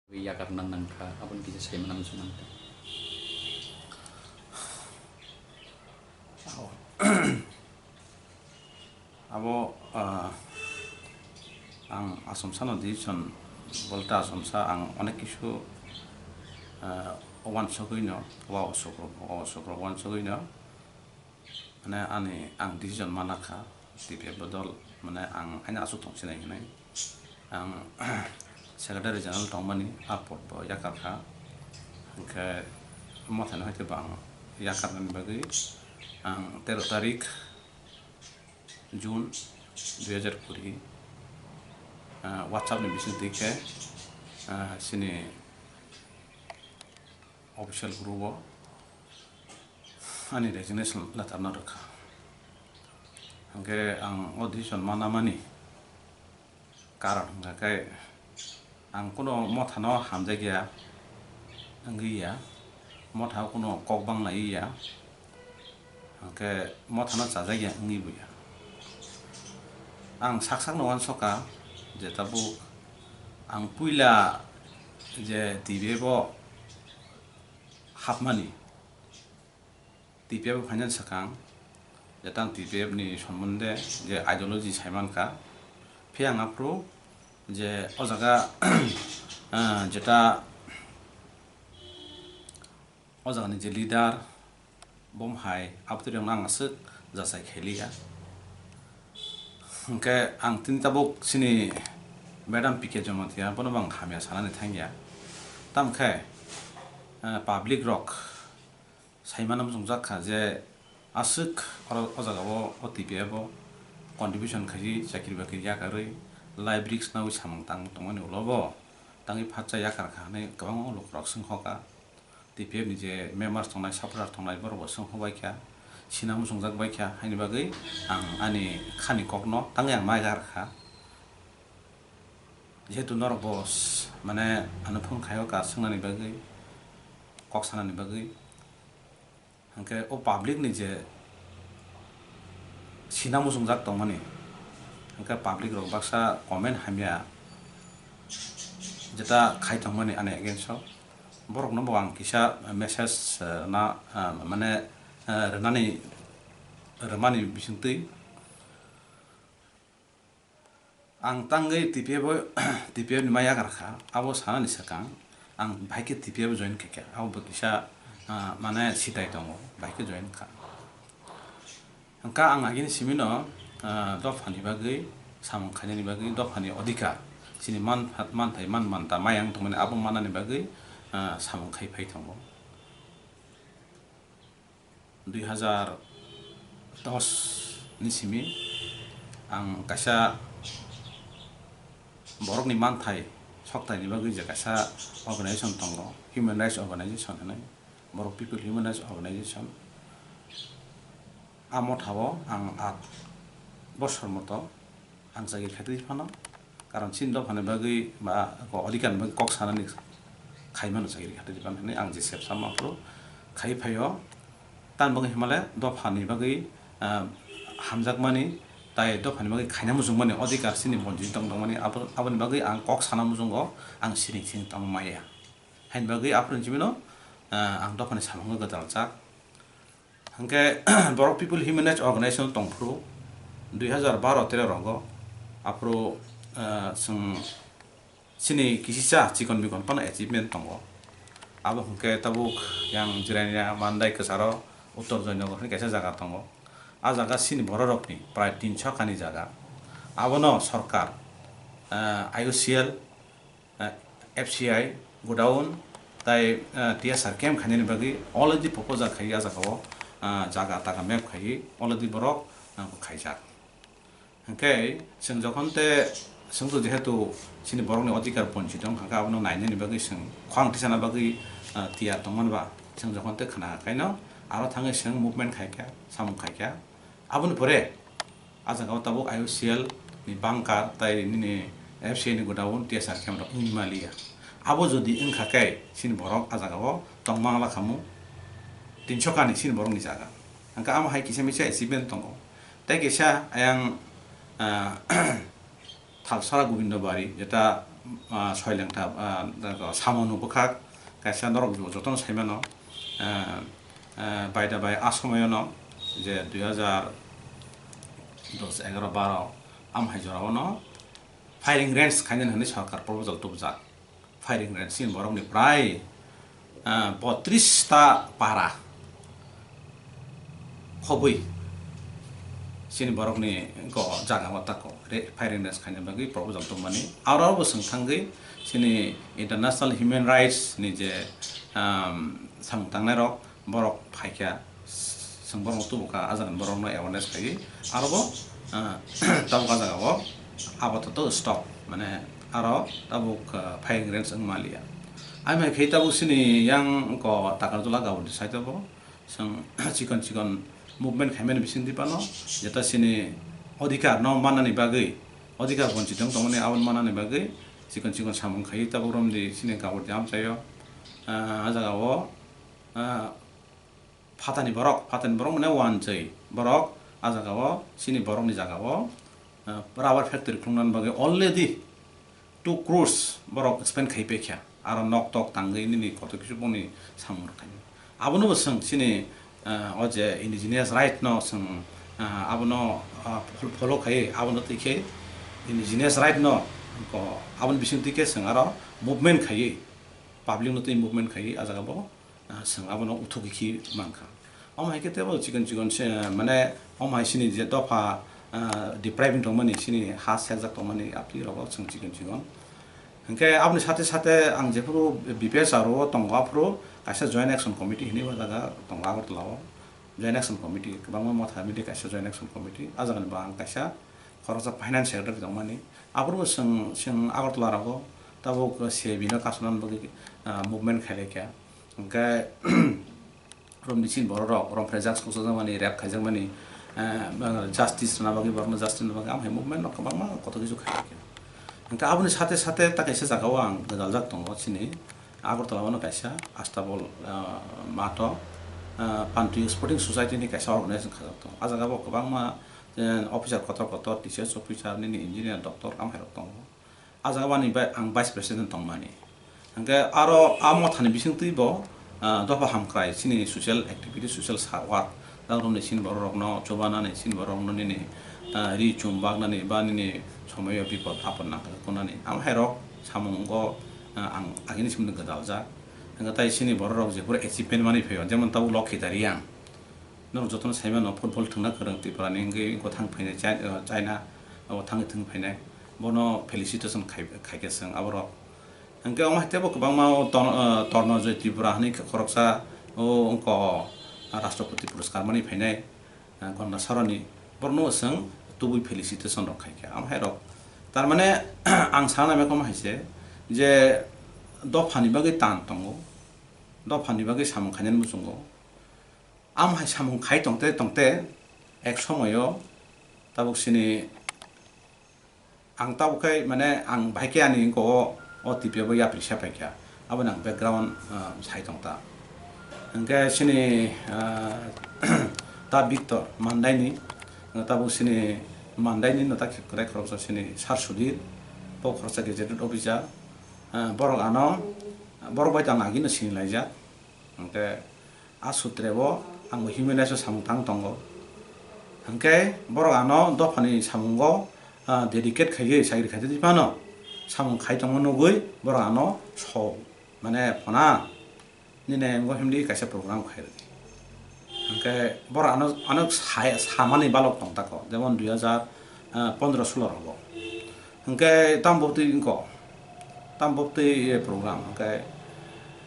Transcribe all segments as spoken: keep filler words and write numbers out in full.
Yakarna nangkha, aboni kisa saimano muchung nangkha. Abo, ah, ang Achomsano decision, bolte Achomsa ang onek kisu, ah, wansugwino, wa osukrok, wa osukrok wansugwino, mane ani ang decision manakha, T P F bodol, mane ang aini aswk tong sinai hinwi. Ang Secretary General tongmani a pod bo yakarkha, hwnkhe mothani hwnkhe bo ang yakarnani bagwi ang tero tarik June dui hajar kuri, ah, WhatsApp ni bisingtwi khe, ah, chini official group o ani resignation letter no rwkha. Hwnkhe ang o decision manamani karon hwnkha khe, ang kuno mothano hamjakya wngwi ya, mothao kuno kok bang laiwi ya, hwnkhe mothano chajakya wngwi bo ya. Ang sak sakno uansukha je tabuk ang puila je T P F o hapmani, T P F o phainani swkang, jeta ang T P F ni sombonde je ideology saimankha, phiya ang aphuru je o jaga, ah, jeta o jagani je leader, bom hai, abotwi rokno ang aswk jachai khailiya. Hwnkhe ang tini tabuk chini Madam P K Jamatia, bono bo ang hamya sanani thangya. Tamkhe, ah, public rok saimano muchungjak kha je aswk oro o jagao o T P F o contribution khaidi chakri bakri yakarwi library khnaui samung tang tongmani ulo bo tangwi phatsa yakar kha hwnwi kwbangma lukurok swngkha. T P F ni je members tongnai, supporter tongnai borok bo swngkha bai kha, sina muchungjak bai kha, haini bagwi ang ani khani kokno tangwi ang ma yakar kha. Jehetu norok bo s-, mane ano phone khaio ka swngnani bagwi, kok sanani bagwi. Hwnkhe o public ni je sina muchungjak tongmani, hwnkhe public rok baksa comment hamya jeta khai tongmani ani against o, borokno bo ang kisa message, eh, na, eh, mane, eh, rwnani, rwmani bisingtwi. Ang tangwi T P F o, T P F ni ma yakar kha, abo sanani swkang ang bahai khe T P F join khaikha, abo bo kisa, ah, mane sitai tongo, bahai khe join kha. Hwnkha ang agini simino, ah, dophani bagwi samung khainani bagwi, dophani odhikar, chini man-, manthai man manta mayang tongmani abo mannani bagwi, ah, samung khai phai tongo. Dui hajar dos ni simi ang kaisa borokni manthai soktaini bagwi je kaisa organization tongo, Human Rights Organization hinwi, Borok People Human Rights Organization. A mothao ang at bosor moto ang chakri khaitwi phano, karon chini dophani bagwi ba ko odhikar ni bagwi kok sanani khaimano chakri khaitwi phano hinwi ang je sepsa ma phuru khai phaio. Tamni bagwi hinmale dophani bagwi, ah, hamjakmani tai dophani bagwi khaina muchungmani odhikar chini bonchi tong tongmani abo, aboni bagwi ang kok sana muchungo ang siring siring tongma maya. Haini bagwi aphuru hinwi chimino, ah, ang dophani samungo gwdal jak. Hwnkhe Borok People Human Rights Organization tongphuru dui hajar baro tero rogo, aphuru, ah, chwng chini kisisa chikon bikon phano achievement tongo. Abo hwnkhe tabuk yang Jirania Mandai kwcharo Uttor Joynagar hwnwi kaisa jaga tongo. A jaga chini bororokni prai tinso kani jaga. Abono sorkar, ah, I O C L, ah, F C I godown tai, ah, T S R camp khainani bagwi already proposal khai a jagao, ah, jaga taga map khai already borok, ah, khaijak. Hwnkhe chwng jokhon te chwngno jehetu chini borokni odhikar bonchit wngkha khe abono nainani bagwi chwng khorang tisana bagwi, ah, tiyar tongmani ba chwng jokhon te khna khaino aro thangwi chwng movement khaikha, samung khaikha. Aboni pore a jagao tabuk I O C L ni bunker tai nini F C I ni godown T S R camp rok wngwi maliya. Abo jodi wngkha khe chini borok a jagao tongmang la khamu tinso kani chini borokni jaga. Hwnkhe amo hai kisa misa achievement tongo. Tei kisa ayang, ah, Thalsara Gobindo Bari, jeta ah, soilengta, ah, samung no bwkhak kaisa norok jotono saimano, ah, ah, baida bai a somoyono je dui hajar dos, egaroh, baro amhai jorao no firing range khainani hwnwi sorkar proposal tubujak. Firing range chini borokni prai, ah, botris ta para khobwi chini borokni ko jaga o tako re-, firing range khaina bagwi proposal tongmani. Aro bo chwng thangwi chini international human rights ni je, um, samung tangnai rok borok phaikha, chwng borokno tubukha, a jagani borokno awareness khaiwi. Aro bo, ah, tabuk a jaga o apatot stop, mane aro tabuk, ah, firing range wng manliya. Amhai khe tabuk chini yang ko Takarjala Gaudi side o bo chwng chikon chikon movement khaimani bisingtwi phano jeta chini odhikar no mannani bagwi, odhikar bonchit wng tongmani aboni mannani bagwi chikon chikon samung khaiwi tabuk romdi chini Gaudi amchaio, ah, a jaga o, ah, phatani borok, phatani borok mane wanjwi borok a jaga o chini borokni jaga o, ah, rubber factory khulungnani bagwi already two crores borok spend khai paikha, aro nok tok tangwi nini koto kisu boni samung rwkha. Abono bo chwng chini, ah, o je indigenous right no chwng, ah, abono, ah, fol-, follow khai, abono twi khe indigenous right no ko aboni bising twi khe chwng aro movement khaiwi, public no twi movement khaiwi a jaga bo, ah, chwng abono uthugwi khi mankha. Omo hai khe teibo chikon chikon se, mane omo hai sini je dopha, ah, deprive wng tongmani, sini ha sekjak tongmani, aphi rogo chwng chikon chikon. Hwnkhe aboni sate sate ang jephuru B P S R O tongo, aphuru kaisa Joint Action Committee hinwi o jaga tongo Agartala o. Joint Action Committee kwbangma motha mili kaisa Joint Action Committee, a jagani bo ang kaisa khoroksa Finance Secretary tongmani. Aphuru chwng, chwng Agartala rogo tabuk C A B no kasonani bagwi, ah, movement khailaikha. Hwnkhe romni chini borok rok, romphre jak sokjakmani, rape khaijakmani, eh, justice rwna bagwi, borokno justice rwna bagwi, amhai movement rok kwbangma kotor kisu khaijak. Hwnkhe aboni sate sate ta kaisa jagao ang gwdaljak tongo chini Agartala o no kaisa Astabol, eh, mato, eh, Pantui Sporting Society ni kaisa organization khajak tongo. A jaga bo kwbangma, eh, officer kotor kotor, T C S officer, nini engineer, doctor, amhai rok tongo. A jaga bani bai-, ang vice president tongmani. Hwnkhe aro a mothani bisingtwi bo, ah, dopha hamkrai chini social activity, social sa-, work, dagrumni chini borok rokno chubanani, chini borok rokno nini, ah, ri chum baknani ba nini somoyo bipod apod nangkha kunani. Amhairok samungo, ah, ang agini simni gwdaljak. Hwnkhe tai chini borok rok jephuru achievement manwi phaio, jemon tabuk Lokhi Dariang. Norok jotono saimano football thwngna kwrwng Tripura ni wngwi gw thang phainai Chai-, uh, China o thangwi thwng phainai. Bono felicitation khai, khaikhe chwng aborok. Hwnkhe omo hai teibo kwbangma o Ton-, uh, Tornojoy Tripura hwnwi khoroksa o wngkha o Rashtrapati Puraskar manwi phainai, uh, Ganda Saroni. Borokno chwng tubui felicitation rok khaikha. Omo hai rok tarmane ang sana nai khe omo hai se je dophani bagwi tan tongo, dophani bagwi samung khainani muchungo. Amo hai samung khai tongte tongte ek somoyo tabuk sini ang tabuk khai mane ang bahai khe ani wngkha o, o T P F o yapri se paikha, aboni ang background, ah, sai tongta. Hwnkhe sini, ah, ta Victor Mandaini, tabuk sini Mandaini no ta khe kwrai khoroksa sini Sar Sudhir, bo khoroksa gazetted officer, ah, borok ano, borok bai to ang agini sini laijak. Hwnkhe a sutre bo ang bo human rights o samung tang tongo. Hwnkhe borok ano dophani samungo, ah, dedicate khaiwi chakri khaitwi phano samung khai tongma nugwi borok ano so mane phona nini ngo himdi kaisa program khairwdi. Hwnkhe borok ano, ano sai, samani balok tong tako, jemon dui hajar pondro solo rogo. Hwnkhe tamo bwtwi wngkha, tamo bwtwi program, hwnkhe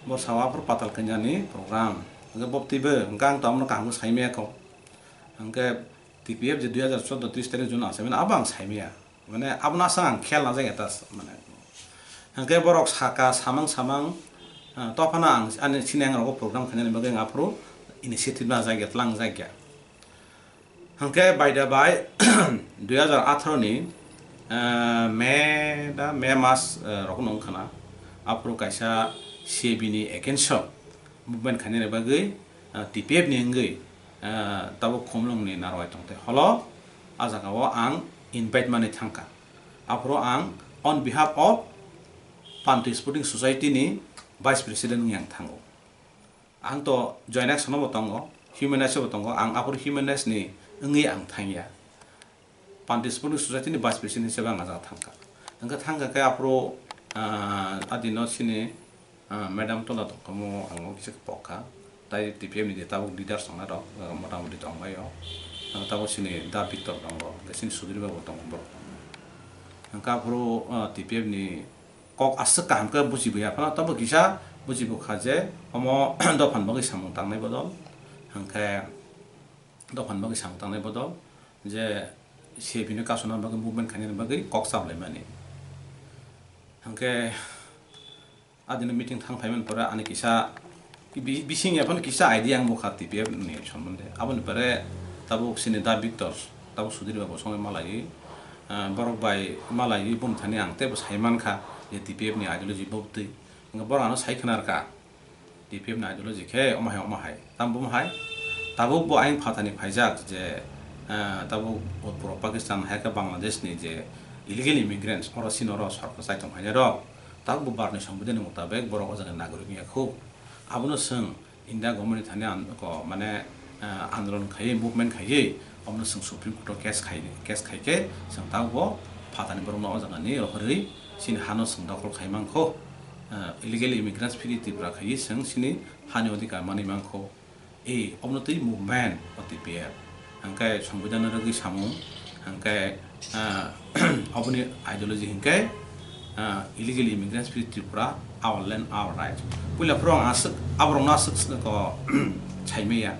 bo sao aphuru patal kanya ni program, hwnkhe bo bwtwi bo, hwnkhe ang tamo kaham khe saimaya kho, hwnkhe T P F je dui hajar chordo tris tarik June achaimani abo ang saimaya, mane abono aswk ang khel najak eta mane, hwnkhe borok saka samang samang, ah, tophano ang ani sini ang rogo program khainani bagwi ang aphuru initiative najak ya, twlang jak ya. Hwnkhe baida bai dui hajar atharo ni, eh, May da May mas, eh, rokno wngkha na, aphuru kaisa C A B ni against o movement khainani bagwi, eh, T P F ni wngwi, eh, tabuk Khumlwng ni narwai tongthai holo, a jaga o ang invite manwi thangkha. Aphuru ang on behalf of Panti Sporting Society ni Vice President wngwi ang thango. Ang to joint action bo tongo, human rights bo tongo, ang aphuru human rights ni wngwi ang thangya. Panti Sporting Society ni Vice President hisabe ang ah jaga thangkha. Hwnkhe thangkha khe aphuru, ah, adino sini, ah, Madam Tola tongkhamu ang o kisa pokha. Tai T P F ni je tabuk leaders tongnai rok, ah, mota moti tongbaio. Ah, tabuk sini Da Victor tongo, hwnkhe sini Sudhir Babu tongo borok. Hwnkhe aphuru, ah, T P F ni kok aswk kaham khe bujibuya phano, tabuk kisa bujibukha je omo dophani bagwi samung tangnai bodol, hwnkhe dophani bagwi samung tangnai bodol je C P no kasuna bagwi movement khainani bagwi kok sablaimani. Hwnkhe adino meeting thang phaimani pore ani kisa bi-, bising ya phano kisa idea ang bukha T P F ni sombonde. Aboni pore tabuk sini Da Victor, tabuk Sudhir Babu songwi malaiwi, ah, borok bai malaiwi bumthani ang teibo saimankha je T P F ni ideology bo twi. Hwnkhe borok ano sai khwnarkha. T P F ni ideology khe omo hai, omo hai. Tamo bo hai? Tabuk bo ayang phatani phaijak je, ah, tabuk Utpuro Pakistan hai khe Bangladesh ni je illegal immigrants, oro sini oro sorkar chai tong phainai rok. Tabuk bo Bharat ni Songbidan ni mutabek borok o jaga ni nagorik wngya khu. Abono chwng India government ni thani an-, ko, mane, ah, andolon khaiwi, movement khaiwi, omono chwng Supreme Court o case khai, case khai khe chwng tabuk bo phatani borokno o jaga ni rohorwi chini hano chwng dokhol khai mankho. Ah, illegal immigrants phiri Tripura khaiwi chwng chini hani odhikar manwi mankho. E, omono twi movement o T P F. Hwnkhe Songbidan rwgwi samung, hwnkhe, ah, oboni ideology hwnkhe, ah, illegal immigrants free Tripura, our land, our right. Puila phuru ang aswk, aborokno aswk, ko, saimaya.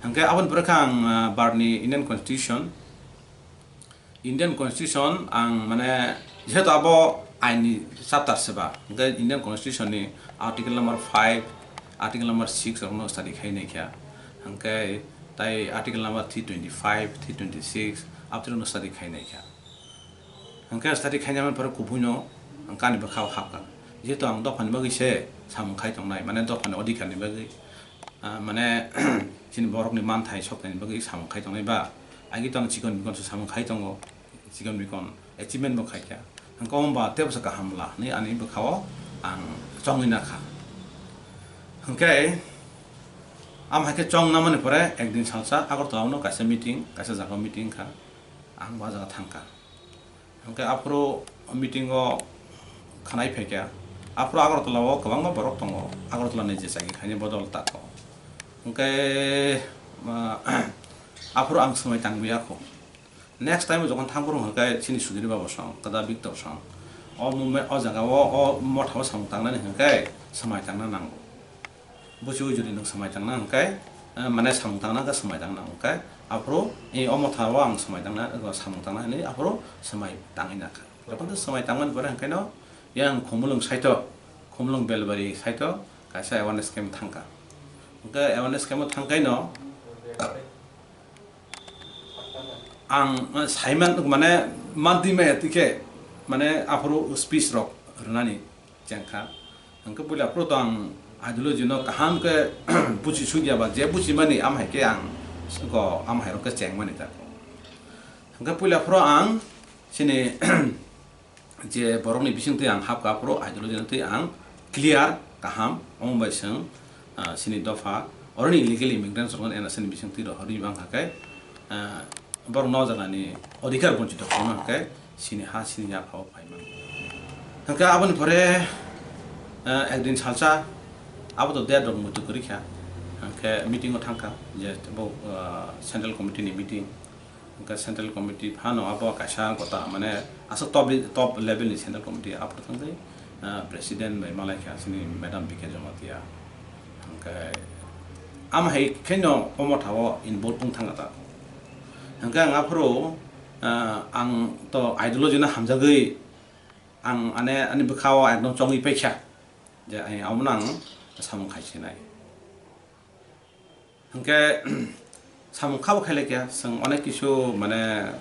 Hwnkhe aboni pore khe ang, ah, Bharatni Indian Constitution, Indian Constitution ang mane jehetu abo ain ni chapter se ba, hwnkhe Indian Constitution ni Article number five, Article number six rokno study khai nai kha, hwnkhe tai Article number three twenty five, three twenty six aboni study khai nai kha, hwnkhe study khai nai man phuru kubui no ang ani bwkha o hapkha, jehetu ang dopha ni bagwi se samung khai tongnai, mane dopha ni odhikar ni bagwi, ah, mane chini borok ni manthai soknai ni bagwi samung khai tongnai ba. Agi to ang chikon mikon se samung khai tongo, chikon mikon achievement bo khai kha. Hwnkhe omo ba teibo se kaham la hwnwi ani bwkha o ang chongwi na kha. Hwnkhe am hai khe chong na mani pore ekdin salsa Agartala o no kaisa meeting, kaisa jaga o meeting kha. Ang bo ah jaga thang kha. Hwnkhe aphuru meeting o khwnai phai kha. Aphuru Agartala o kwbangma borok tongo, Agartala ni je chakri khaini bodol tako. Hwnkhe, ah, aphuru ang swmai tangwi ya kho. Next time o jokhon thang phuru hwnkhe chini Sudhir Babu song, Da Victor song. O movement, o jaga o, o motha o samung tangnani hwnkhe swmai tangna nango. Buchi ujuri nwng swmai tangna hwnkhe, eh, mane samung tangna hwnkhe swmai tangna hwnkhe, aphuru, eh, o motha o ang swmai tangna, eh, samung tangna hwnwi aphuru swmai tangwi nakha. Jokhon swmai tangmani pore hwnkhe no, yang Khumulwng side o, Khumulwng Belbari side o kaisa awareness camp thangkha. Hwnkhe awareness camp o thangkhe no, ang, eh, saiman, mane, mantwi maya twi khe, mane, aphuru speech rok rwnani chengkha. Hwnkhe puila aphuru to ang ideology no kaham khe buchi sukya ba, je buchimani am hai khe ang go am hai rok khe chengmani ta. Hwnkhe puila aphuru ang chini je borokni bisingtwi ang hapkha, aphuru ideology no twi ang clear, kaham, omo bai chwng, ah, chini dopha, oroni illegal immigrants rokno N R C ni bisingtwi rohorwi mankha khe, ah, borokno o jagani odhikar bonchito khaima hwnkhe chini ha, chini yapha o phaimani. Hwnkhe aboni pore, ah, ekdin salsa abo to der rok muitu kwrwi kha, hwnkhe meeting o thangkha, je bo, ah, central committee ni meeting. Hwnkhe central committee phano abo kaisa gota, mane, aswk top, top level ni central committee aphuru thangwi, ah, president bai malai kha chini madam B K Jamatia. Hwnkhe am hai khe no o motha o involve wng thang kha ta. Hwnkhe ang aphuru, ah, ang to ideology no hamjagwi ang ane ani bwkha o ekdom chongwi paikha je ai amo no ang samung khai sinai. Hwnkhe samung kha bo khailai kha, chwng onek kisu, mane,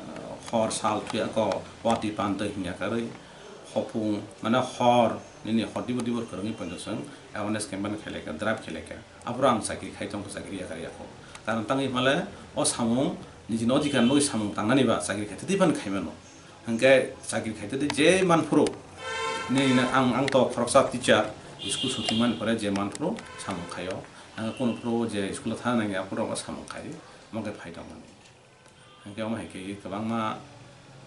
hor sal thuya kho, watwi pantwi hinya karwi, hopung, mane, hor, nini hor dibor dibor kwrwngwi poito chwng awareness campaign khailai kha, drive khailai kha. Aphuru ang chakri khai tongkha, chakri yakar yakho. Karon tangwi hwnle o samung nijini odhikar ni bagwi samung tangnani ba chakri khai twi phano khai mano. Hwnkhe chakri khai twi je man phuru Nini na ang, ang to khoroksa teacher, school sutimani pore je manphuru samung khaio. Ang kunu phuru je school o thana nangya aphuru samung khai, omo khe phai tongmani. Hingke omo hai khe kwbangma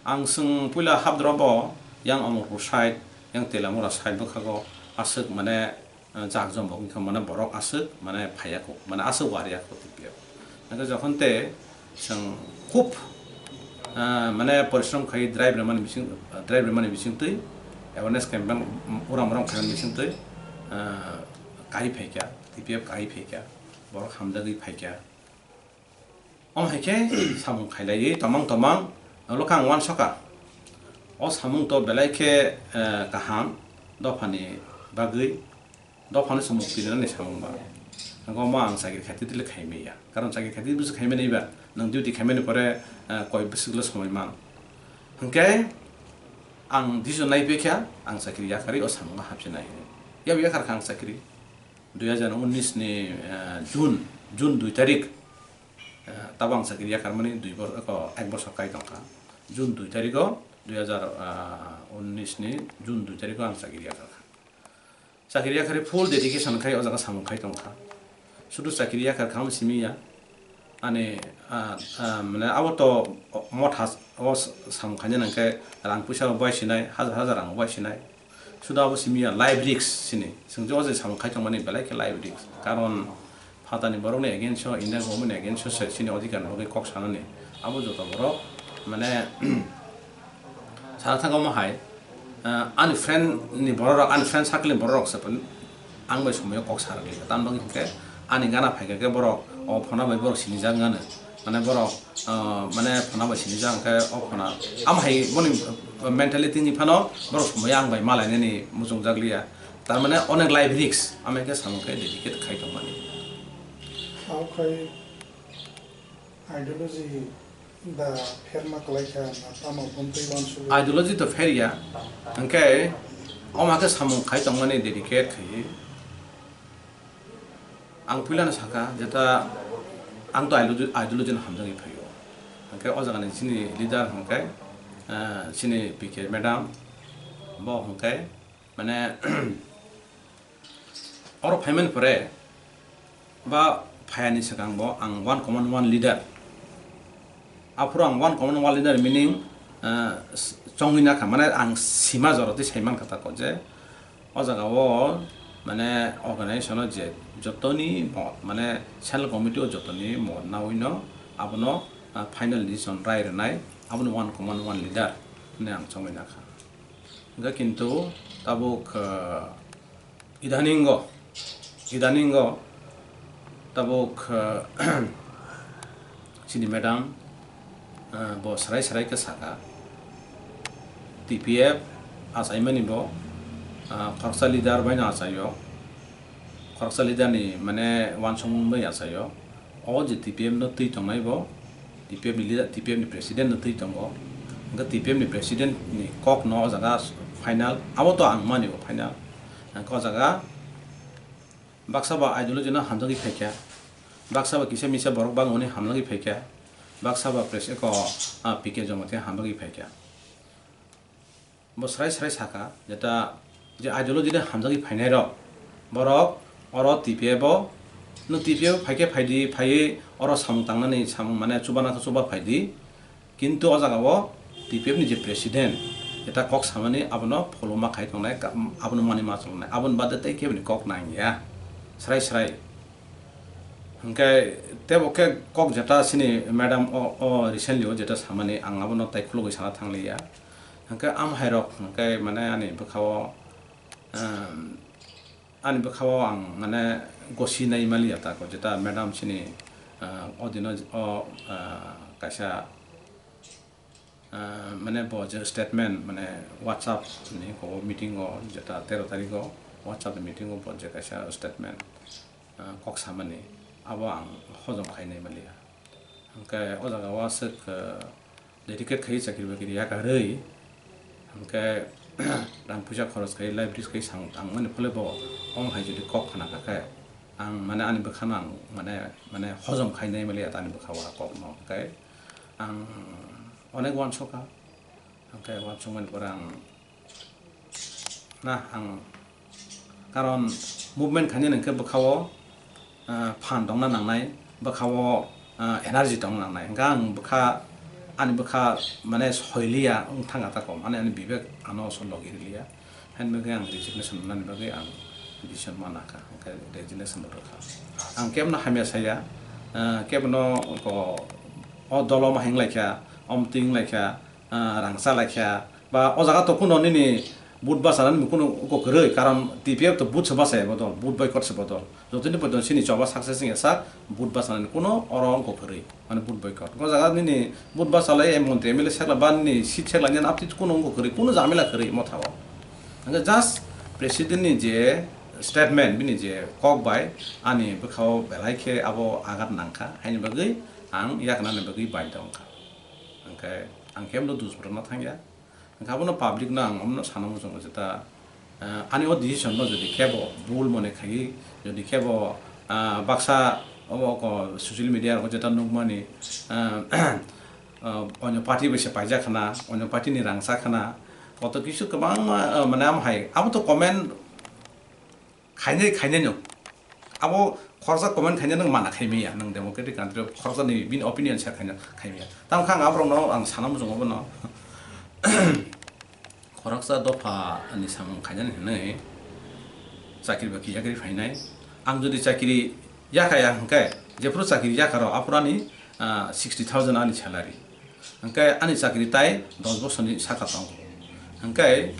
ang swng puila habdrobo yang Amarpur side, yang Telamura side bwkhago aswk mane, eh, jak jom bo wngkha mane borok aswk mane phaiya kho, mane aswk wariya kho tei piyok. Hingke jokhon te chwng khub, eh, mane porishrom khai drive rwmani bising, drive rwmani bisingtwi awareness campaign uram uram khaimani bisingtwi, eh, kai phaikha, T P F kai phaikha, borok hamjagwi phaikha. Omo hai khe samung khailaiwi tomang tomang, ulo khe ang uansukha. O samung to belai khe, eh, kaham, dophani bagwi, dophano se mukti rinani samung ba. Ang omo ang chakri khaitwi tile khaimaya. Karon chakri khaitwi busu khaimani ba, nwng duty khaimani pore, eh, koi bwswkle somoi man. Hwnkhe ang decision naiphikha, ang chakri yakarwi o samungo hapsinai hinwi. Yabo yakarkha ang chakri. Dui hazar unnish ni, eh, June, June dui tarik. Eh, tabo ang chakri yakarmani dui bor-, eko, ek bosor kai tongkha. June dui tarikho, dui hazar unnish ni June dui tarikho ang chakri yakarkha. Chakri yakarwi full dedication khai o jaga samung khai tongkha. Sudu chakri yakarkha omo simi ya. Ani, ah, ah, mane abo to motha o samung khaina nangkhe rang puisa bo bai sinai, hajar hajar rang bo bai sinai. Sudu abo simi ya life risk sini. Chwng je o je samung khai tongmani belai khe life risk. Karon phatani borokni against o, India government ni against o se chini odhikar ni bagwi kok sanani. Abo joto borok mane sana thangma hai, ah, ani friend ni borok rok, ani friend circle ni borok rok se ang bai somoyo kok sa rwgwi. Tamni bagwi hwnkhe ani gana phaikha khe borok o phone bai borok sinijak gana. Mane borok, ah, mane phone bai sinijak hwnkhe o phone. Am hai boni mentality ni phano borok somoyo ang bai malainani muchungjak liya. Tar mane onek life risk, amai khe samung khe dedicate khai tongmani. Okhai ideology da pherma kwlaikha na tamo bumtwi uansugwi? Ideology to pherya, hwnkhe omo khe samung khai tongmani dedicate khai. Ang puilano sakha jeta ang to ideology, ideology no hamjagwi phaio. Hwnkhe o jagani chini leader hwnkhe, eh, chini P K madam, bo hwnkhe mane oro phaimani pore ba phayani swkang bo ang one common one leader. Aphuru ang one common one leader meaning, ah, s-, chongwi nakha, mane ang sima jorotwi saimankha tako je o jaga o mane organization o je jotoni mot, mane central committee o jotoni mot nawino abono, ah, final decision rai rwnai, abono one common one leader hinwi ang chongwi nakha. Hwnkhe kintu tabuk, ah, idaningo, idaningo tabuk, ah, chini madam, ah, bo srai srai khe saka, T P F achaimani bo, ah, khoroksa leader baino achaio, khoroksa leader ni mane uansukmung bai achaio. O je T P F no twi tongnai bo, T P F ni leader, T P F ni president no twi tongo. Hwnkhe T P F ni president ni kok no o jaga final, abo to ang mani bo final. Hwnkhe o jaga baksa ba ideology no hamjagwi phaikha, baksa ba kisa misa borok bangmani hamjagwi phaikha, baksa ba pres-, eko, ah, P K Jamatia hamjagwi phaikha. Bo srai srai saka, jeta je ideology de hamjagwi phainai rok, borok oro T P F o, no T P F o phaikhe phaidi, phaiwi oro samung tangnani samung mane chubana khe chuba phaidi, kintu o jaga o T P F ni je president, jeta kok samani abono follow ma khai tongnai, ka-, abono mani ma chongnai, aboni bade tei keboni kok nangya, srai srai. Hwnkhe tebo khe kok jeta chini madam o, o recently o jeta samani ang abono tai khulugwi sana thangliya. Hwnkhe amhairok hwnkhe mane ani bwkhao, ehm, ani bwkhao ang mane gosi nai maliya tako jeta madam chini, ah, o dino o, ah, kaisa, ah, mane bo je statement mane WhatsApp ni ko meeting o jeta tero tarikh o WhatsApp ni meeting o bo je kaisa statement, ah, kok samani abo ang hojom khainai maliya. Hwnkhe o jaga o aswk, ah, dedicate khai chakri bakri yakarwi, hwnkhe rang puisa khoros khai life risk khai sang tangmani phole bo omo hai jodi kok khna kha khe ang mane ani bwkhano ang mane, mane hojom khainai maliya ani bwkha o kok no hwnkhe ang onek uansukha, hwnkhe uansukmani pore ang Na ang, karon movement khainani hwnkhe bwkhao, ah, phan tongna nangnai, bwkhao, ah, energy tongna nangnai. Hwnkhe ang bwkha, ani bwkha mane soiliya wng thangkha tako, mane ani bibek ano so logi riliya. Haini bagwi ang resignation nani bagwi ang decision mana kha, hwnkhe resignation bo rwkha. Ang kebno hamya saya, ah, kebno ko, o dolo ma hinglaikha, omtwi wnglaikha, ah, rangchalaikha, ba o jaga to kuno nini vote bachanani kuno wngkha kwrwi, karon T P F to vote se bachai bo dol, vote boycott se bo dol. Jotoni poito chini choba success wngya sak vote bachanani kuno oro wngkha kwrwi, mane vote boycott. O jaga nini vote bachalai, M P, M L A sekla ba nini seat sekla nini apti kuno wngkha kwrwi, kuno jamila kwrwi motha o. Hwnkhe just president ni je statement, bini je kok bai ani bwkhao belai khe abo agat nangkha, haini bagwi ang yaknani bagwi baidho wngkha. Hwnkhe ang khe bono dus borokno thangya. Hwnkhe abono public no ang omono sana muchungo je ta, ah, ani o decision no jodi khe bo bul mone khaiwi, jodi khe bo, ah, baksa obo ko social media rogo jeta nukmani, ah, ah, onyo party bai se paijak khna, onyo party ni rangchak khna, koto kisu kwbangma, ah, mane amo hai abo to comment khainai, khainai no. Abo khoroksa comment khainai nwng mana khai maya, nwng democratic country o khoroksa ni bini opinion share khaina khai maya. Tamo khe ang aborok no ang sana muchungo bono khoroksa dopha ni samung khainani hinwi chakri bakri yakri phainai. Ang jodi chakri yakaya hwnkhe, jephuru chakri yakaro aphuru ani, ah, sixty thousand ani salary. Hwnkhe ani chakri tai dos bosorni saka tongo. Hwnkhe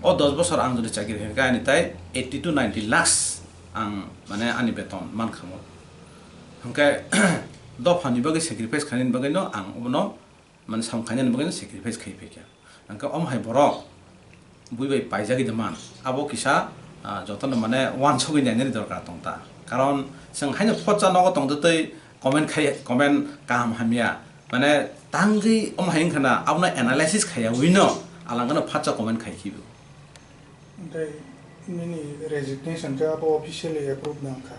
o dos bosor ang jodi chakri khe, hwnkhe ani tai eighty to ninety lakhs ang, mane, ani beton mankha mo. Hwnkhe dophani bagwi sacrifice khainani bagwino ang obono, mane, samung khainani bagwino sacrifice khai phaikha. Hwnkhe omo hai borok bui bai paijagwi de man. Abo kisa, ah, jotono mane uansugwi nainani dorkar tong ta. Karon chwng haino photsa nogo tongtwtwi comment khai, comment kaham hamya. Mane tangwi omo hai wngkha na, abono analysis khaiyawi no alangano phatsa comment khai khibo. Tei nini resignation khe abo officially approve nang kha?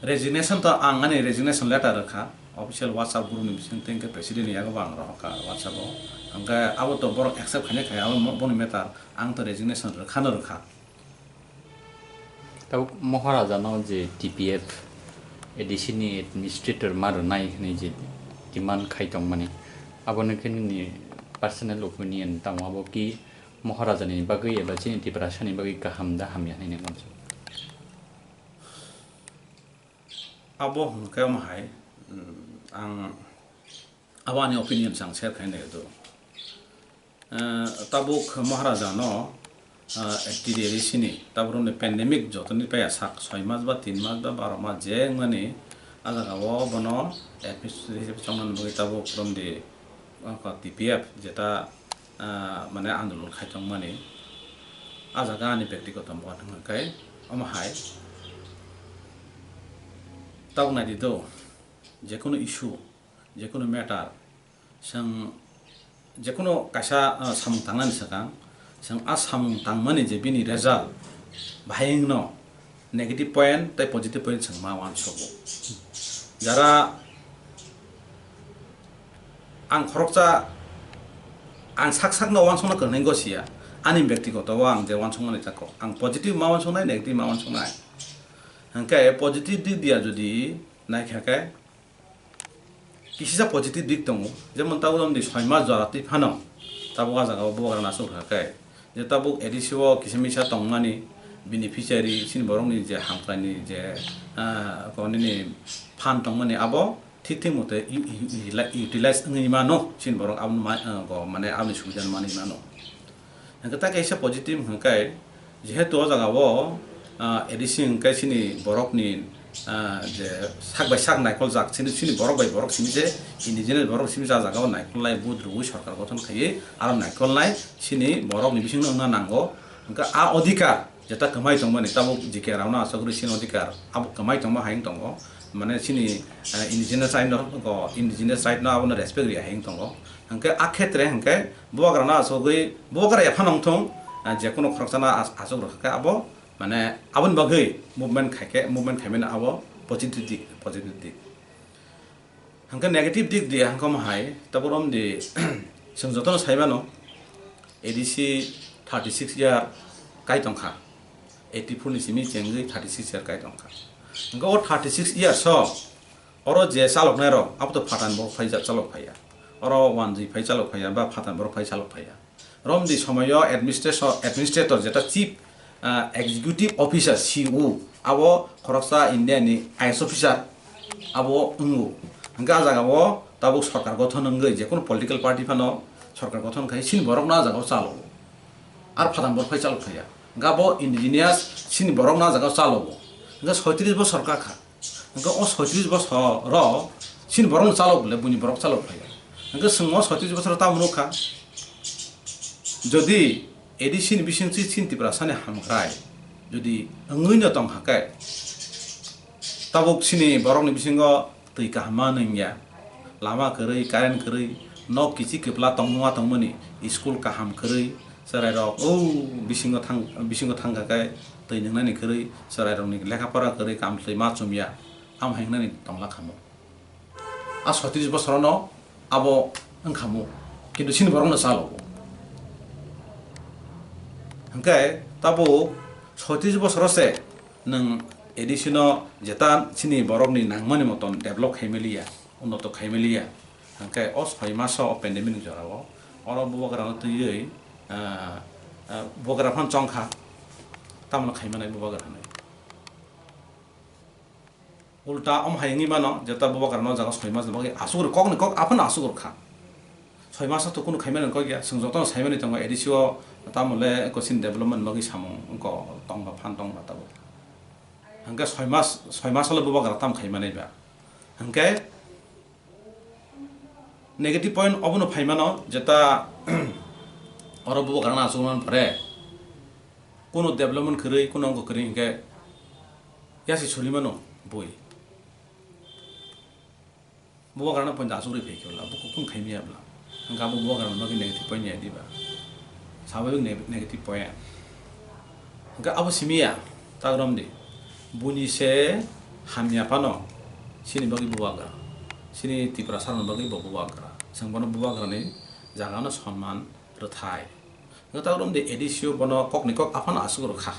Resignation to ang ani resignation letter rwkha, official WhatsApp group ni bising tei hwnkhe president ni yago bo ang rohorkha WhatsApp o. Hwnkhe abo to borok accept khaina khai, abo mo-, boni matter, ang to resignation rwkha no rwkha. Tabuk Maharaja no je T P F A D C ni administrator ma rwnai hinwi je demand khai tongmani, abo no khe nini personal opinion tamo, abo ki Maharaja ni bagwi eba chini Tiprasa ni bagwi kaham da hamya hinwi nini uansuk? Abo hwnkhe omo hai, mm, ang abo ani opinion se ang share khaina naido. Eh, tabuk Maharaja no, eh, T D A D C ni tabuk ni pandemic jotoni paya sak soi mas ba tin mas ba baro mas je wngmani, a jaga o bono administrative chongnani bagwi tabuk romdi, ah, T P F jeta, ah, mane andolon khai tongmani, a jaga ani bektigoto mot hwnka khe omo hai tabuk naidi do, jekunu issue, jekunu matter, chwng jekunu kaisa, ah, samung tangnani swkang, chwng a samung tangmani je bini result bahai wngno negative point tei positive point chwng ma uansugo. Jara ang khoroksa, ang sak sakno uansukna kwrwngwi gosiya, ani bektigoto o ang je uansukmani chakho, ang positive ma uansuknai, negative ma uansuknai. Hwnkhe positive dik dia jodi naikha khe, kisisa positive dik tongo, jemon tabuk romdi soi mas jora twi phano tabuk a jaga o bubagra no achuk rwkha khe, je tabuk A D C o kisa misa tongmani beneficiary chini borokni je hamkraini je, ah, konini phan tongmani abo thik thik mote u-, u-, u-, utilize wngwi mano chini borok, abo ma-, ah, go mane aboni subida manwi mano. Hwnkhe ta kaisa positive hwnkhe, jehetu o jaga o, ah, A D C hwnkhe chini borokni, ah, je sak bai sak naikol jak, chini, chini borok bai borok simi se indigenous borok simi se a jaga o naikol lai vote rwui sorkar gothon khaiwi aro naikol lai chini borokni bisingno wngna nango. Hwnkhe a odhikar jeta kwmai tongmani tabuk G K rao no asok rwi chini odhikar abo kwmai tongma hai wng tongo, mane chini, ah, indigenous right no, indigenous right no abono respect ri hai wng tongo. Hwnkhe a khetre hwnkhe bubagra no asogwi, bubagra ya phano wngthung, ah, jekunu khoroksano as-, asok rwkha khe abo, mane, aboni bagwi movement khaikhe, movement khaimani abo positive dik, positive dik. Hwnkhe negative dik di hwnkhe omo hai, tabuk romdi chwng jotono saimano, A D C thirty six year, kai tongkha. Eighty four ni simi chengwi thirty six year kai tongkha. Hwnkhe o thirty six years o oro je chaloknai rok abo to phathan borok phai chalok phaiya. Oro wanjwi phai chalok phaiya ba phathan borok phai chalok phaiya. Romdi somoyo administration, administrator jeta chief, ah, executive officer, C E O, abo khoroksa India ni I A S officer abo wngo. Hwnkhe ah jagao tabuk sorkar gothon wngwi jekunu political party phano sorkar gothon khai chini borokno ah jagao chalo. Ar phathan borok phai chalok phaiya. Hwnkhe abo indigenous chini borokno ah jagao chalo. Hwnkhe soitris bosor kakha. Hwnkhe o soitris bosoro chini borokno chalok bole buini borok chalok phaiya. Hwnkhe chwng o soitris bosoro tamo nukha. Jodi A D C ni bisingtwi chini Tiprasani hamkrai jodi wngwino tongkha khe, tabuk chini borokni bisingo twi kaham ma nungya, lama kwrwi, current kwrwi, nok kichi kwpla tongma tongmani, school kaham kwrwi, chwrairok o bisingo thang, bisingo thangkha khe twi nungnani kwrwi, chwrairokni lekha pora kwrwi, kamtwi ma chumya, amo hingnani tongla khamu. A soitris bosorono abo wngkhamu, kintu chini borokno chalogo. Hwnkhe tabuk soitris bosoro se nwng A D C no jeta chini borokni nangmani moton develop khaimaliya, unnoto khaimaliya. Hwnkhe o soi maso o pandemic jorao oro bubagrano twiwi, ah, ah, bubagra phano chongkha, tamoni khaimanai bubagra hinwi. Ulta om hai wngwi mano, jeta bubagrano o jaga soi mas bagwi asuk rw, kokni kok aphano asuk rw kha. Soi maso to kunu khaimani kok ya, chwng jotono saimani tongo, A D C o tamo le kosin development bagwi samung wngkha, tongba phan tongba tabuk. Hwnkhe soi mas, soi maso le bubagra tam khaimanai ba. Hwnkhe negative point obono phaimano, jeta oro bubagrano asuk man pore. Kunu development kwrwi, kunu wngkha kwrwi hinkhe yasi solimano bui. Bubagrano point asugri phaikhe bwla, buko kunu khaimaya bwla. Hinkhe abo bubagrano bagwi negative point ya diba. Sababik ne-, negative point. Hinkhe abo simiya, ta romdi. Buini se hamya phano, chini bagwi bubagra. Chini Tiprasarokni bagwi bo bubagra. Chwng bono bubagrani jagano sonman rwthai. Hwnkhe tabuk romdi A D C o bono kokni kok aphano asuk rw kha.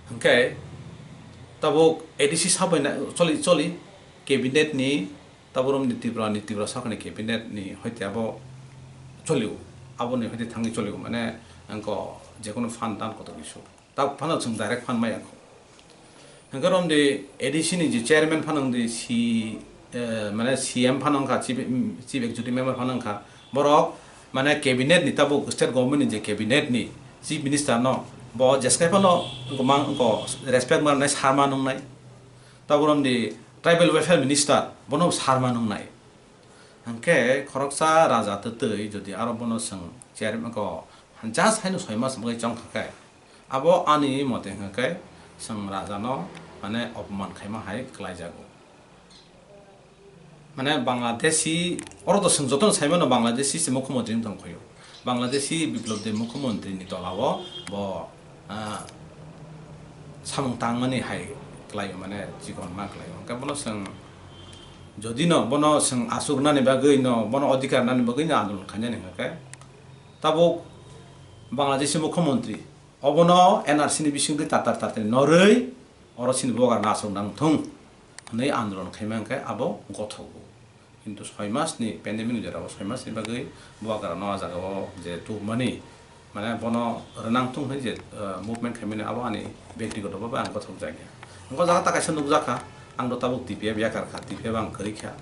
Hwnkhe tabuk A D C sabai na choli choli cabinet ni tabuk romdi Tripura ni, Tripura sarkar ni cabinet ni hoite abo choli o, aboni hoite thangwi choli o, mane wngkha jekunu fund dan kotor kisu. Ta phano chwng direct phan maya kho. Hwnkhe romdi A D C ni je chairman phano wngdi si, eh, mane C M phano wngkha, chief, chief executive member phano wngkha. Borok mane cabinet ni tabuk state government ni je cabinet ni chief minister no bo jeskai phano wngkha mang wngkha respect manai sarma nungnai. Tabuk romdi tribal welfare minister bono sarma nungnai. Hwnkhe khoroksa raja twtwi jodi aro bono chwng chairman ko just haino soi mas bagwi chongkha khe, abo ani mote hwnkhe chwng rajano mane opoman khaima hai kwlaijago. Mane Bangladeshi, oro to chwng jotono saimano Bangladeshi se mukhyamantri wng tongkhoyo. Bangladeshi Biplab Deb mukhyamantri ni tolao bo, ah, samung tangmani hai kwlaio, mane chikon ma kwlaio. Hwnkhe bono chwng, jodi no bono chwng asuk nani bagwi no, bono adhikar nani bagwi no andolon khainani hwnkhe, tabuk Bangladeshi mukhyamantri obono N R C ni bisingtwi tatar tatar norwi oro chini bubagrano asuk nang thung hwnwi andolon khaima hwnkhe abo gothogo. Kintu soi mas ni pandemic ni jora o soi mas ni bagwi bubagra no ah jaga o je tubumani, mane bono rwnang thung hinwi je, eh, movement khaimani abo ani bektigoto bhabe ang gothok jakya. Hwnkhe o jaga ta kaisa nukjakha, ang do tabuk T P F yakar kha, T P F ang kwrwi kha.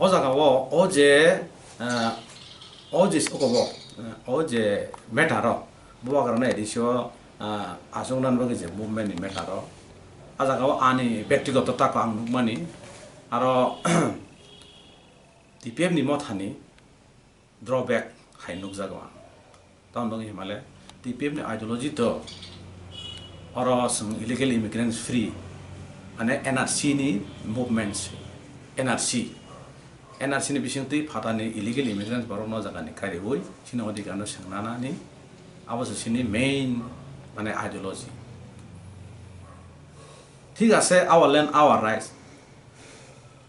O jaga o, o je, eh, o je okobo, eh, o je matter o, bubagrano A D C o, ah, achuk nani bagwi je movement ni matter o, ah jaga o ani bektigoto tako ang nukmani, aro T P F ni mothani drawback hai nukjago ang. Tamoni bagwi himale T P F ni ideology to oro chwng illegal immigrants free, mane N R C ni movements, N R C, N R C ni bisingtwi phatani illegal immigrants borokno jagani kariui chini odhikarno swngnanani, abo se chini main mane ideology. Thik ase, our land, our rights.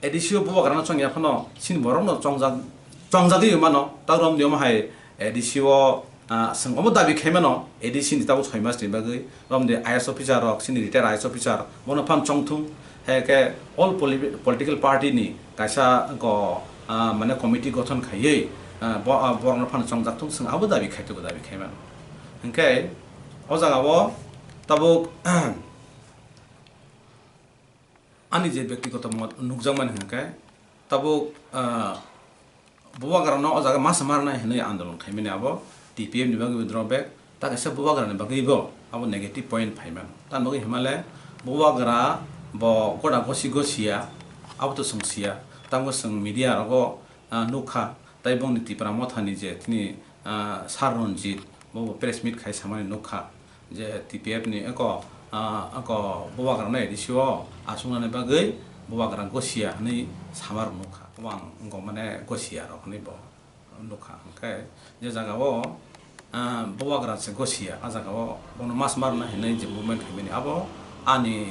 A D C o bubagrano chongya phano chini borokno chongjak, chongjagwi mano, ta romni omo hai A D C o Ah, chwng omo dabi khai mano, A D C ni tabuk soi mas ni bagwi, romde I A S officer rok, chini retired I A S officer, bono phan chongthung, hai khe all poli-, political party ni kaisa go, ah, mane committee gothon khaiwi, ah, bo-, ah, borokno phan chongjak thung, chwng abo dabi khai tubu dabi khai mano. Hinkhe o jaga o tabuk, ani je byaktigoto mot nukjakmani hwnkhe, tabuk, ah, Bubagrano o jaga masa marnai hwnwi andolon khaimani abo T P F ni bagwi withdraw back, ta kaisa Bubagrani bagwi bo abo negative point phaimano. Tamni bagwi hwnmale Bubagra bo goda gosi gosiya, abo to chwng siya, tamo chwng media rogo, ah, nukha, tai bongni Tipra Mothani je tini, ah, Sir Ranjit bo press meet khai samani nukha. Je T P F ni eko, ah, eko Bubagrano A D C o achuknani bagwi Bubagra gosiya hwnwi samarok nukha. Obo ang wngkha mane gosiya rok hwnwi bo nukha. Hwnkhe je jaga o, ah, Bubagra se gosiya, a jaga o bono mas marna hinwi je movement khaimani abo ani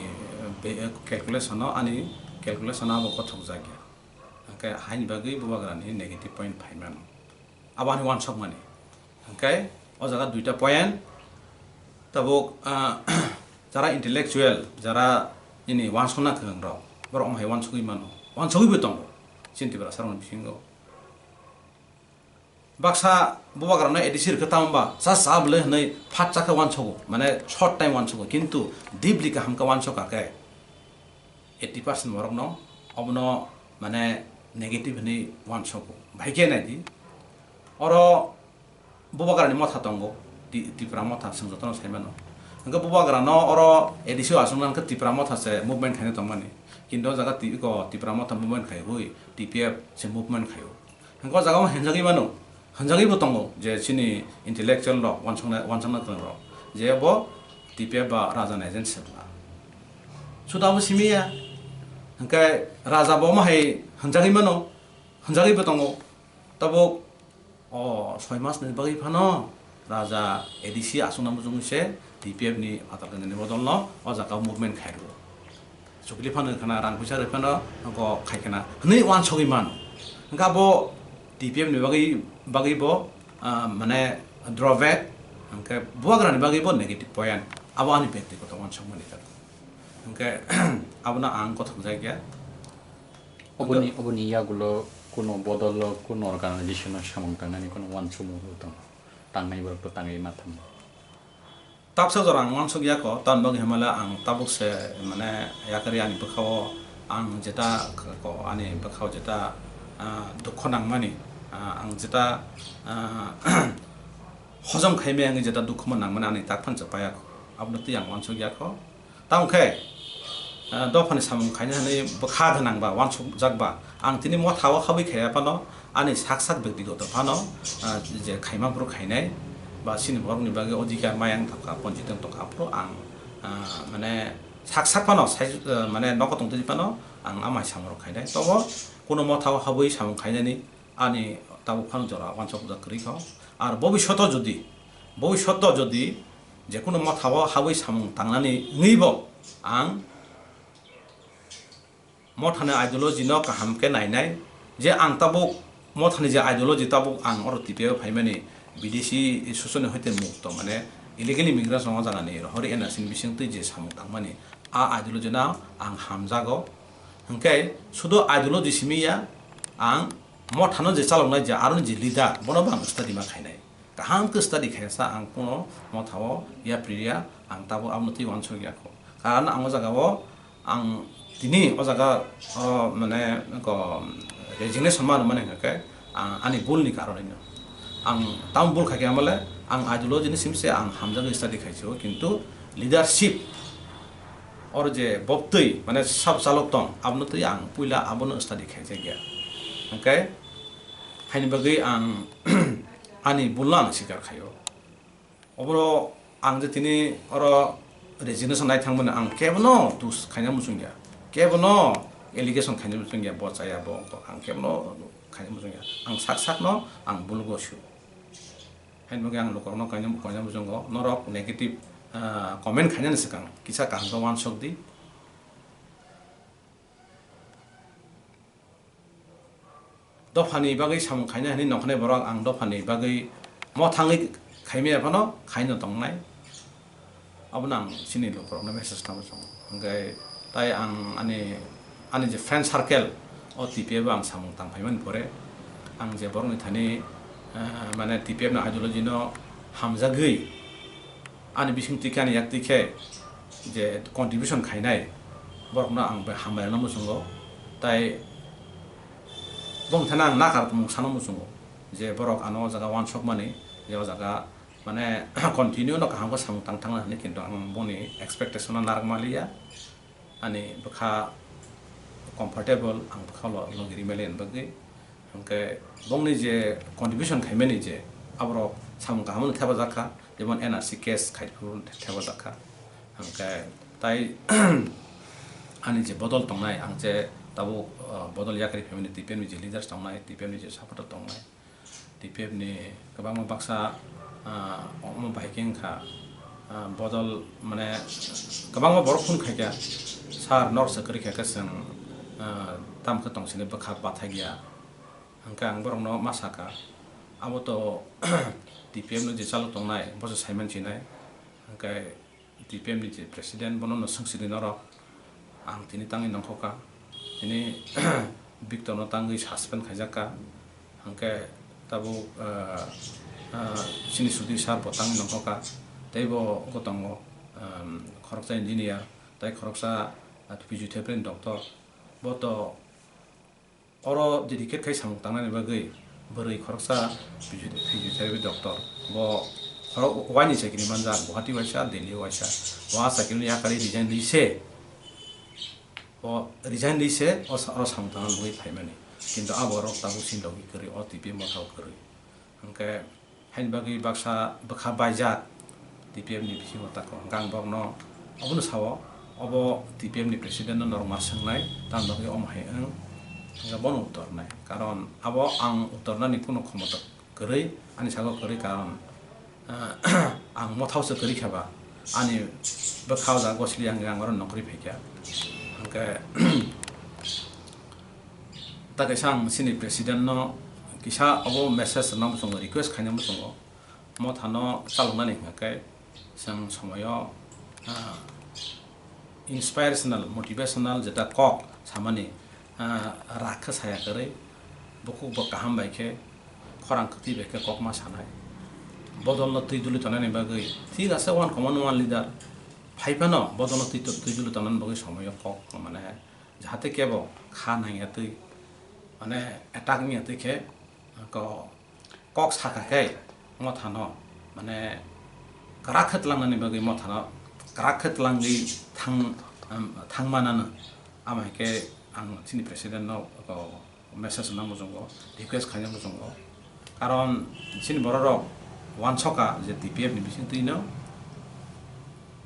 be-, calculation o, ani calculation o abo gothok jakya. Hwnkhe haini bagwi Bubagrani negative point phaimano. Abo ani uansukmani. Hwnkhe o jaga duita point. Tabuk, ah, jara intellectual, jara nini uansukna kwrwng rok, borok omo hai uansugwi mano. Uansugwi bo tongo. Chini Tiprasa rokni bisingo. Baksa Bubagrano A D C rwkhe tamo ba, sa sa bwle hwnwi phat chakhe uansugo, mane short time uansugo, kintu deeply kaham khe uansukha khe eighty percent borokno obono mane negative hwnwi uansugo. Bahai khe nai di, oro Bubagrani motha tongo, Ti-, Tipra motha, chwng jotono sai mano. Hwnkhe Bubagrano oro A D C o achukna hwnkhe Tipra motha se movement khaina tongmani. Kintu o jaga ti-, eko Tipra motha movement khaiwi T P F se movement khaio. Hwnkhe o jaga o hinjagwi mano, hinjagwi bo tongo je chini intellectual rok, uansukna, uansukna kwrwng rok, je bo T P F ba Raja ni agent se wngkha. Suda bo simi ya. Hwnkhe Raja bo omo hai hinjagwi mano, hinjagwi bo tongo. Tabuk o soi mas ni bagwi phano Raja A D C achukna muchungwi se T P F ni Patal Ganj ni bodol no o jaga o movement khai rwo. Chukli phano khana, rang puisa rwi phano go khai khana hwnwi uansugwi mano. Hwnkhe abo T P F ni bagwi, bagwi bo, ah, mane drawback, hwnkhe Bubagrani bagwi bo negative point. Abo ani byaktigoto uansukmani kok. Hwnkhe abono ang kothok jakya. Oboni, oboni yagulo kuno bodolo, kuno organization o samung tangnani kuno uansukmung tong, tangnai borok to tangwi ma thango. Tabsa jora ang uansuk ya kho, tamni bagwi hwnmale ang tabuk se mane yakarwi ani bwkha-o ang jeta kho, ani bwkha-o jeta, ah, dukho nangmani, ah, ang jeta, ah, hojom khaimaya wngwi jeta dukhumo nangmani ani tak phano se paya kho, abono twi ang uansuk ya kho. Tamo khe, ah, dophani samung khaina hwnwi bwkha gwnang ba uansukjak ba, ang tini motha-o habwi khaiya phano, ani sak sak byaktigoto phano, ah, je khaima phuru khainai, ba chini borokni bagwi odhikar maya wng tongkha, ponchitwng tongkha, aphuru ang, ah, mane sak sak phano sai, ah, mane nogo tongtwdi phano ang amai samung rok khainai. Tobo kuno motha-o habwi samung khainani ani tabuk phano jora uansukjak kwrwi kho. Ar bobishoto jodi, bobishoto jodi je kuno motha-o habwi samung tangnani wngwi bo ang mothani ideology no kaham khe nainai, je ang tabuk mothani je ideology tabuk ang oro T P F o phaimani bidesi shosoni hoite mukto, mane illegal immigrants rok o jaga ni rohori N R C ni bising twi je samung tangmani, a ideology no ang hamjago. Hwnkhe sudu ideology simi ya, ang mothano je chaloknai je aroni je leader, bono bo ang study ma khainai. Kaham khe study khaisa ang kuno mothao yapri ya, ang tabuk abono twi uansuk ya kho. Karon ang o jaga o, ang tini o jaga o mane ko resignation ma rwmani hwnkhe ang ani bul ni karon no. Ang tamo bul khaikhe amale ang ideology ni simse ang hamjagwi study khaisio, kintu leadership oro je bobtwi mane sab chalok tong abono twi ang puila abono study khaijakya. Hwnkhe haini bagwi ang ani bulno ang sikar khaio. Obono ang je tini oro resignation nai thangmani ang kebono dus khaina muchungya, kebono allegation khaina muchungya, bo chaya bo wngkha, ang kebono khaina muchungya, ang sak sakno ang bul gosio. Haini bagwi ang lukurokno kaina, kaina muchungo, norok negative, ah, comment khainani swkang kisa kaham khe uansuk di. Dophani bagwi samung khaina hwnwi nongkhornai borok ang dophani bagwi mothangwi khaimaya phano khaino tongnai. Abono ang chini lukurokno message khlamo chwng. Hwnkhe tai ang ani, ani je friend circle o T P F o ang samung tang phaimani pore ang je borokni thani, eh, mane T P F ni ideology no hamjagwi ani bising twi khe ani yak twi khe je contribution khainai borokno ang bai hambai rwna muchungo. Tai bongthana ang nakar mung sana muchungo je borok ano o jaga uansukmani je o jaga mane continue no kaham khe samung tang thangna hwnwi, kintu ang boni expectation no narwk manliya. Ani bwkha comfortable, ang bwkha lo logi ri maliya ni bagwi. Hwnkhe bongni je contribution khaimani je aborok samung kaham no thepajak kha, jemon N R C case khai phuru thepajak kha. Hwnkhe tai ani je bodol tongnai, ang je tabuk, uh, bodol yakarwi phaimani T P F ni je leaders tongnai, T P F ni je supporter tongnai, T P F ni kwbangma baksa, ah, omo bai khe wngkha, ah, bodol, mane, kwbangma borok phone khaikha, "Sir, norok se kwrwi khaikha, chwng, ah, tamo khe tong sini bwkha bathakya." Hwnkhe ang borokno ma sakha, abo to T P F no je chalok tongnai, bo se saiman sinai. Hwnkhe T P F ni je president, bono no swngsidi norok, ang tini tangwi nongkhoka, tini Victor no tangwi suspend khaijakka, hwnkhe tabuk, ah, ah, chini Sudhir sir bo tangwi nongkhoka, tei bo wngkha tongo, um, khoroksa engineer, tei khoroksa, ah, physiotherapy ni doctor, bo to oro dedicate khai samung tangnani bagwi bwrwi khoroksa physio-, physiotherapy doctor. Bo khorok waini chakiri manjak, Guwahati waisa, Delhi waisa. Bo a chakiri yakarwi resign rwi se, bo resign rwi se o sa-, oro samung tangna bagwi phaimani. Kintu a borok tabuk sini logi kwrwi, o T P F mothao kwrwi. Hwnkhe, haini bagwi baksa bwkha baijak T P F ni bisingo tako. Hwnkhe ang borokno obono sao, obo T P F ni president no norok ma swngnai, tamni bagwi omo hai wng, hwnkhe bono uttor wnai. Karon abo ang uttor nani kuno khomota kwrwi, ani sago kwrwi, karon, ah, ang mothao se kwrwi khe ba, ani bwkha o jaga gosli ang, ang oro nongkhorwi phaikha. Hwnkhe, Ta kaisa ang chini president no kisa obo message rwna muchungo, request khaina muchungo. Mothano chaloknani hwnkhe chwng somoyo, ah, inspirational, motivational jeta kok samani, ah, rak khe saya kwrwi, bukhuk bo kaham bai khe, khorang kwtwi bai khe kokma sanai. Bodolno twi duli tongnani bagwi thik ase, one common one leader. Phaiphano bodolno twi, twi duli tongnani bagwi somoyo kok mane jahate kebo kha nangya twi, mane attack wngya twi khe ko-, kok saka khe mothano, mane kwrak khe tlangnani bagwi mothano kwrak khe tlangwi thang, um, thangmanano. Ama hai khe ang chini president no ko message rwna muchungo, request khaina muchungo. Karon chini bororok uansoka je T P F ni bisingtwino,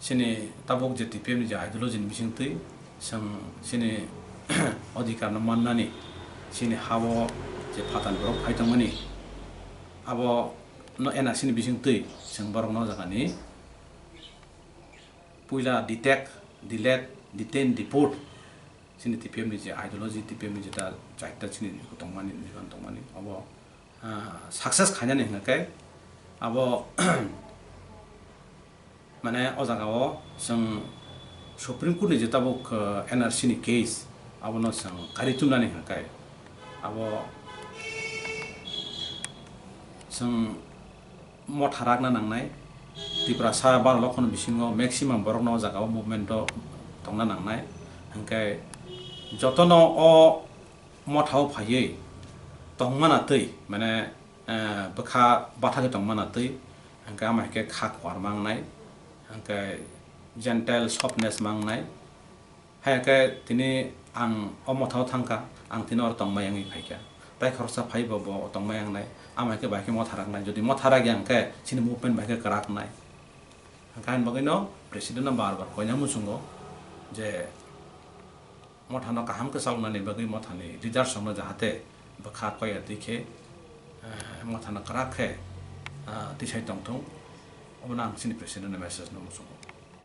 chini tabuk je T P F ni je ideology ni bisingtwi, chwng chini odhikar no mannani, chini ha-o je phatar borok phai tongmani, abo no N R C ni bisingtwi chwng borokno o jagani puila detect, delete, detain, deport, chini T P F ni je ideology, T P F ni jeta chaita chini tongmani, niban tongmani, abo, ah, success khainani hwnkhe abo, mane, o jagao chwng Supreme Court ni je tabuk, ah, N R C ni case, abono chwng kari chumnani hwnkhe abo chwng motha rakna nangnai. Tiprasa baro lokhono bisingo maximum borokno o jagao movement o tongna nangnai. Hwnkhe jotono o mothao phaiwi tongmana twi, mane, eh, bwkha bathagwi tongmana twi, hwnkhe ama hai khe kha kwar mangnai, hwnkhe gentle softness mangnai. Hai khe tini ang o mothao thangkha, ang tini oro tongmai wngwi phaikha. Tai khoroksa phaibo bo tongmai wngnai, ama hai khe bai khe motha raknai. Jodi motha rakya hwnkhe chini movement bai khe kwrak wngnai. Hwnkhe ani bagwino president no bar bar koina muchungo je mothano kaham khe chaloknani bagwi mothani leaders rokno jahate bwkha koya twi khe, eh, mothano kwrak khe, ah, tisai tongthung. Obono ang chini president no message no muchungo.